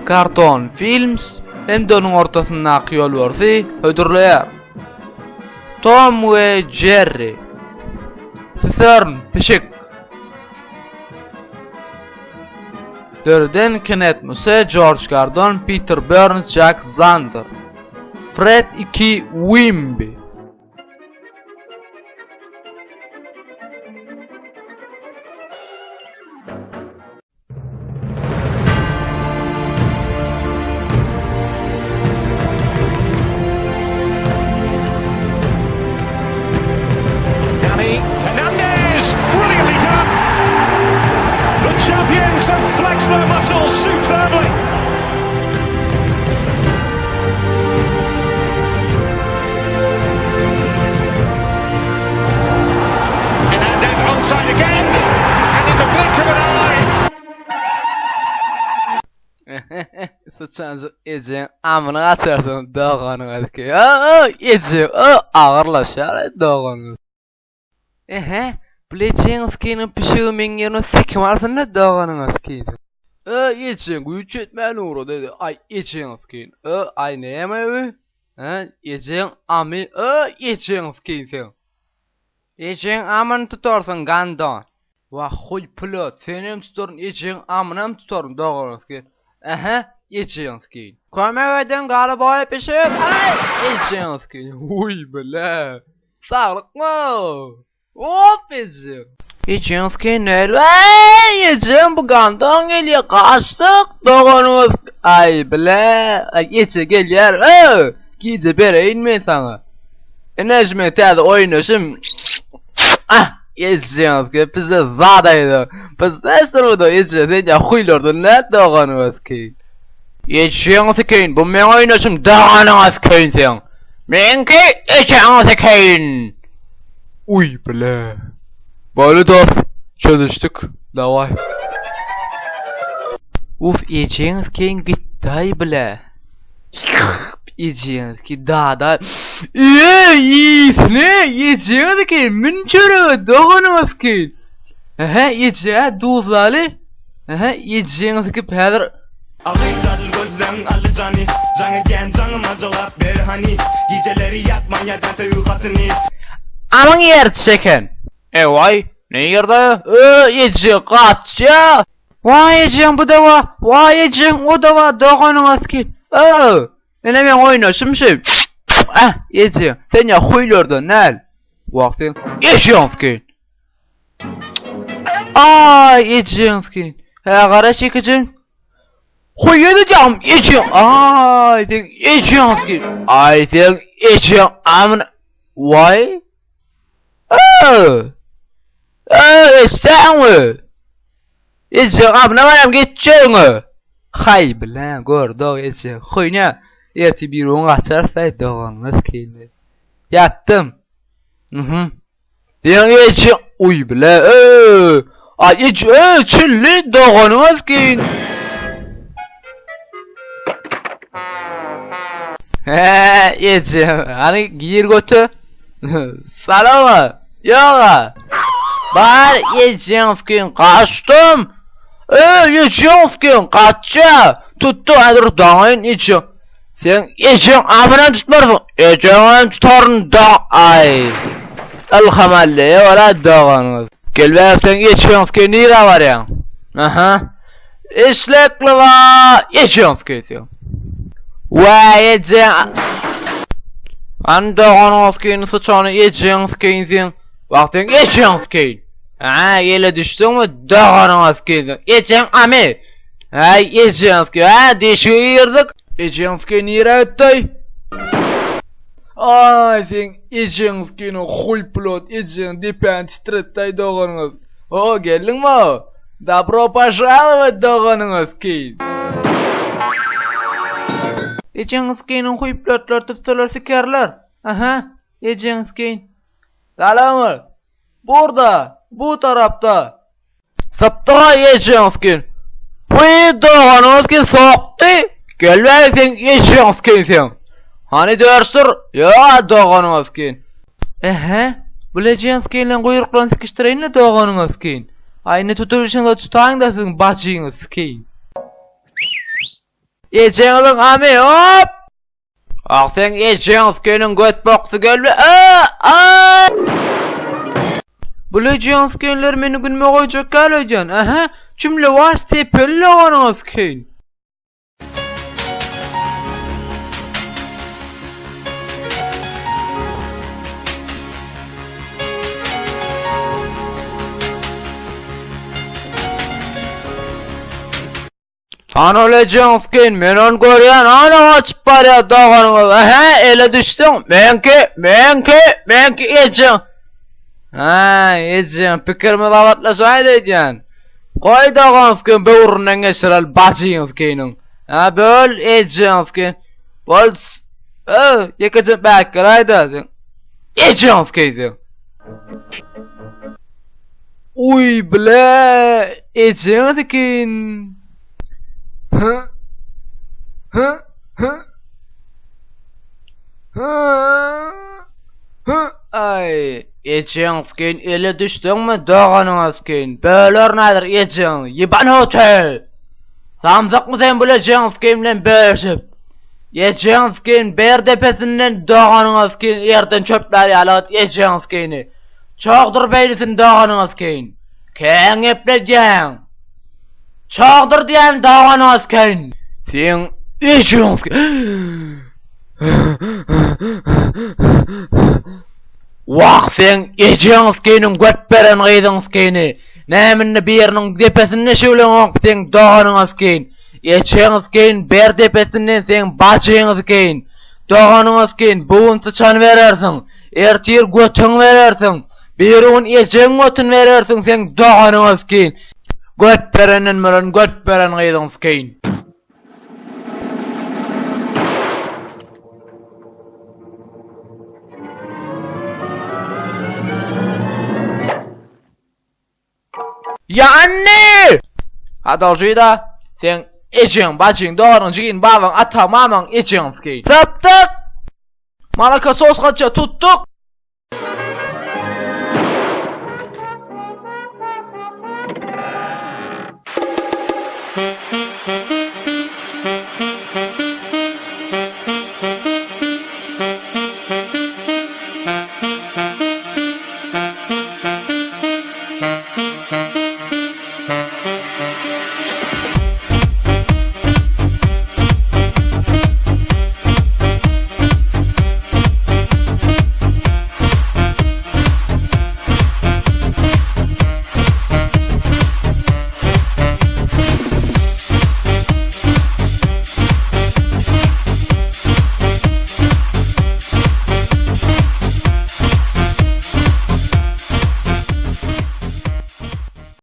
Karton Films hem-de onuň ortasyndaky ýolbarsy hödürleýär. Tom we Jerri. Süsern pişik. Döreden Kenet Muse, Jorj Gardon, Piter Berns, Jak Zander. Fred 2 Wimby. Danny Hernandez, brilliantly done. The champions have flexed their muscles superbly. Hernandez onside again, and in the blink of an eye. Syçanjyk ejeň amyny gaçarsyň doganyňyz ki. Eje, agyrlaşýar doganyňyz. Ehe, bul ejeňiz-kiniň pişigi meň ýerime sekim alsyn-da doganyňyz-kin. Ö, ejeň güýç ýetmän ugrady. Aý, ejeňiz-kin. Ö, aý, näme bu? Hä, ejeň amy. Ö, ejeňiz-kin seň. Ejeň amyny tutarsyň, gandon. Wah, huý, pilot, senem tutaryn, ejeň amynam tutaryn, doganyňyz-kin. Ähä, ejeňiz-kin. Kömek ediň, galaboý pişik! Aý, ejeňiz-kin. Huý, bile. Saglykmy? Hop ejem. Ejeňiz kenel. Eý ejem bu gandan gelýär. Gaçdyk doganyňyz. Aý bile. Aý eje gelýär. Öý gije bereýin men saňa. Ine şu meň täze oýnaşym. Ah ejeňiz ke bize zat aýda. Biz näşdir bu da eje sen ýa huýlardan nä doganyňyz keýin. Ejeňiz keýin bu meň oýnaşym doganyňyz keýin seň. Meňki ejeňi sekeýin. Uý bile. Boldy dost, çözüşdik. Daway. Uf ejeňiz keýin gitdaý bile. Ejeňiz ki dada. Eee iyisine ejeňiz keýin mün çörege doganyňyz keýin. Ehe eje duzlaly. Ehe ejeňiz ki häzir Agyzal gözleň aldy jany Jaň edýän jaňyma jogap ber hany Gijeleri ýatman ýazýan söýgi hatyny. Amyň ýeri çeken. Ewaý, nirde? Ö, eje gaçýa. Waý ejeň bu da wa, waý ejeň o da wa doganyňyz ki. Ö, ine meň oýnaşym şu. Ah, eje, sen ýa huýlardan däl. Wah sen ejeňiz ki. Ay ejeňskin. He gara çekicin. Hoýa edeceğim ejeň. Ay sen ejeňskin. Ay sen ejeň amına. Vay. Ee. Ee sen mi? Ejeň amına baram geçeceğini. Hay bilen gör dog ejeň. Hoýna. Erti bir gün gaçarsa doganymyz keýni. Ýatdym. Mhm. Diýen eje uý bile. Ö! Ay eje ö çilli doganyňyz kin. He eje hani gir götü. Salama. Yoga. Bar ejeňiz kin kaçtım. Ö ejeňiz kin kaçça. Tuttu adyr daňyn eje. Sen ejeň amynam tutmarsyň. Ejeňem tutaryn da aý. Ylham Alleýew wala doganyňyz. Gel bäri sen ejeňiz ki nirä barýaň? Aha. Işlekli ba ejeňiz ki sen. Waý ejeň. An doganyňyz ki syçany ejeňiz ki sen. Wah sen ejeňiz ki. Ha, ele düşdüňmi doganyňyz ki sen. Ejeň amy. Äý ejeňizki hä deşige girdik. Ejeňizki nirä gitdi? Aý seň ejeňizkini huý plot ejeň depäni titretdaý doganyňyz. O geldiňmi? Dobro požalowat doganyňyzki. Ejeňizkiniň huý plotlar tutsalar sikerler. Aha ejeňizki. Salam. Burda, bu tarapda. Sypdyga ejeňskin. Puý doganyňyzkin sokdy. Gel bäri sen ejeňskin sen. Hany dörsür? Ýa doganyňyzkin. Ehe, bul ejeňskinleň guýruklaryny sikişdireýin-le doganyňyzkin. Aý indi tutup işiňize tutaýyň-da siziň bajyňyzkin. Ejeňiziň amy hop! Ah seň ejeň skeniň göt boksy geldi. A a! Bu ejeň skenler meni günme goýjak gel öýdýän. Aha, jümle waş sepeli loganyň skein. Ana ol ejeň skin, men ony görýän, ana gaçyp barýar doganyňyz. Ähä, ele düşdüň. Meňki, meňki, meňki ejeň. Ha, ejeň pikirimiz gabatlaşaýdy öýdýän. Goý dogan skin böwründen geçirel bajyň skiniň. Ha, böl ejeň skin. Bol. Ö, ýekeje bäk garaýda. Ejeň skin. Uý bile ejeňi sikin. Hı. Hı. Hı. Hı. Hı. Ay ejeň sikin ele düşdüňmi doganyňa sikin. Böler nädir ejeň ýyban hotel. Samsykmy sen bile ejeň sikin bilen bölüşip. Ejeň sikin ber depesinden doganyňa sikin ýerden çöplär ýaly ejeň sikini. Çogdur beýnisini doganyňa skeýin. Kän gepledýäň. Çogdur diýen doganyňa skeýin. Seň ejeň Wah seň ejeň skeýiniň göt beren gyzyň skeýini. Näme indi biriniň depesinde şüwleňok seň doganyňa skeýin. Ejeň skeýin ber depesinden seň bajyň skeýin. Doganyňa skeýin bu gün syçan berersiň. Ertir götüň berersiň. Birigün ejeň götün berersiň seň doganyňa skeýin. Göt berenden bilen göt beren gyzyň skeýin. Ýa anne! Adaljyda seň ejeň, bajyň, doganyň, jigin, babaň, ataň, mamaň, ejeň skeýin. Tapdyk! Malaka sos gaça tutduk!